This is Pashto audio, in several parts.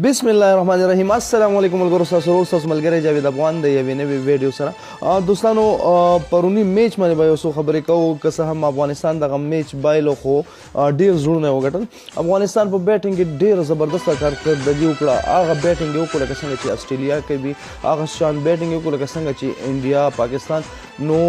بسم الله الرحمن الرحیم. السلام علیکم ملګرو، تاسو ورور تاسو ملګری جاوید افغان د یوې نوې ویډیو سره. دوستانو، پرونی میچ باندې به یو څو خبرې کوو. که څه هم افغانستان دغه میچ بایلو، خو ډیر زړونه یې وګټل. افغانستان په بیټینګ کې ډیر زبردسته کارکردګي وکړه. هغه بیټینګ یې وکړه لکه څنګه چې استرالیا کوي، هغه شان بیټینګ یې وکړه لکه څنګه چې انډیا، پاکستان. نو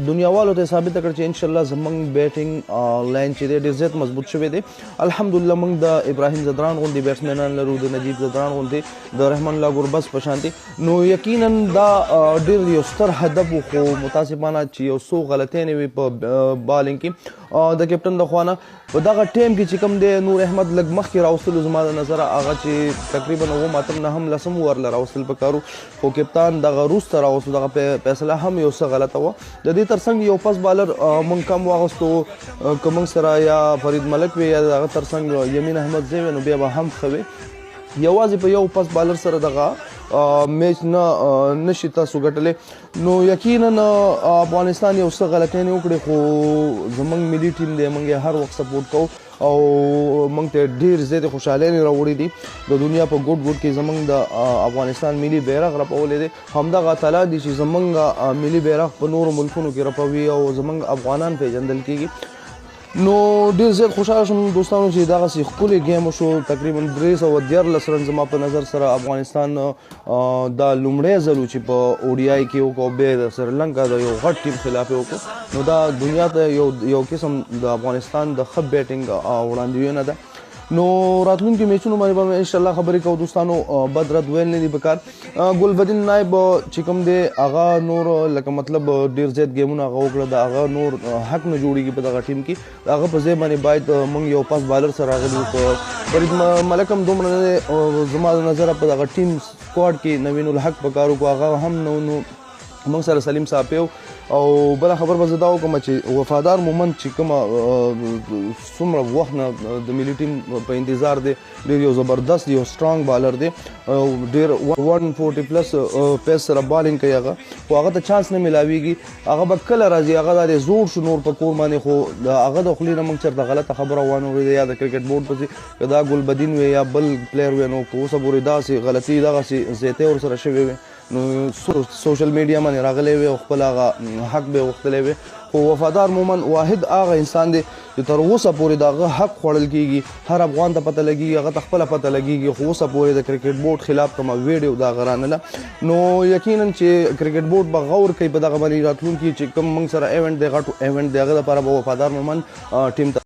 دنیاوالو ته ثابته کړ چې ان شاء الله زمونږ بیټینګ لاین چې دی، ډیر زیات مضبوط شوی دی. الحمدلله، موږ د ابراهیم ځدران غوندې بیټسمنان لرو، د نجیب ځدران غوندې، د رحمان الله ګربز په شان دي. نو یقینا دا ډیر یو ستر هدف و، خو متاسفانه چې یو څو غلطۍ نه وي په بالینګ کې د کپټن د خوا نه. په دغه ټیم کې چې کوم دی، نور احمد لږ مخکې راوستلو. زما د نظره هغه چې تقریبا اووم، اتم، نهم، لسم ور له راوستل پکارو، خو کپتان دغه روسته راوستو. دغه فیصله هم یو څه غلطه وه. د دې ترڅنګ یو فاست بالر مونږ کم واغستو. که مونږ سره یا فرید ملک وي یا دغه ترڅنګ یمین احمد زی وي، نو بیا به هم ښه وي. یوازې په یو فاست بالر سره دغه میچ نه نشي تاسو ګټلی. نو یقینا افغانستان یو څه غلطۍ نه وکړې، خو زمونږ ملي ټیم دی، مونږ یې هر وخت سپورټ کوو او مونږ ته ډیر زیات خوشحالۍ راوړي دي. د دنیا په ګوټ ګوټ کې زمونږ د افغانستان ملي بیرغ رپولی دی. همدغه اتلان دي چې زمونږ ملي بیرغ په نورو ملکونو کې رپوي او زمونږ افغانان پیژندل کیږي. نو ډیر زیات خوشحاله شوم دوستانو چې دغسې ښکلی game وشو. تقریبا 313 رن زما په نظر سره افغانستان دا لومړی ځل و چې په ODI کې وکړو، بیا د سریلانکا د یو غټ ټیم خلاف یې وکړو. نو دا دنیا ته یو قسم د افغانستان د ښه بیټینګ وړاندوینه ده. نو راتلونکي میچونو باندې به ان شاء الله خبرې کوو دوستانو. بد رد ویل نه دي پکار. ګلبدین نایب چې کوم دی، هغه نور لکه مطلب ډیر زیات گیمونه هغه وکړه، د هغه نور حق نه جوړیږي په دغه ټیم کې. هغه په ځای باندې باید موږ یو فاست بالر سره راغلی وو. فرید ملک هم دومره نه دی. زما د نظره په دغه ټیم سکواډ کې نوین الحق پکار وکړو، هغه هم نو. نو موږ سره سلیم صاحب. او بل خبر به زه دا وکړم چې وفادار مومند چې کومه څومره وخت نه د ملي ټیم په انتظار دی، ډیر یو زبردست، یو سترانګ بالر دی. ډیر 140 پلس پیس سره بالینګ کوي هغه، خو هغه ته چانس نه ملاویږي. هغه به کله راځي؟ هغه د زوړ شو نور په کور باندې، خو د هغه د خولې نه موږ چېرته غلطه خبره وانه ورېده. یا د کرکټ بورډ پسې که دا ګلبدین وي یا بل پلیر وي، نو که اوسه پورې داسې غلطي، دغسې زیاتی ورسره شوې وي، نو سوشل میډیا باندې راغلی وي او خپل هغه حق به غوښتلی وي. خو وفادار مومن واحد هغه انسان دی چې تر اوسه پورې د هغه حق خوړل کېږي. هر افغان ته پته لګېږي، هغه ته خپله پته لګېږي، خو اوسه پورې د کرکټ بورډ خلاف کومه ویډیو د هغه رانله. نو یقینا چې کرکټ بورډ به غور کوي په دغه باندې. راتلونکي چې کوم موږ سره ایونټ دی، غټ ایونټ دی، هغه لپاره به وفادار مومن ټیم ته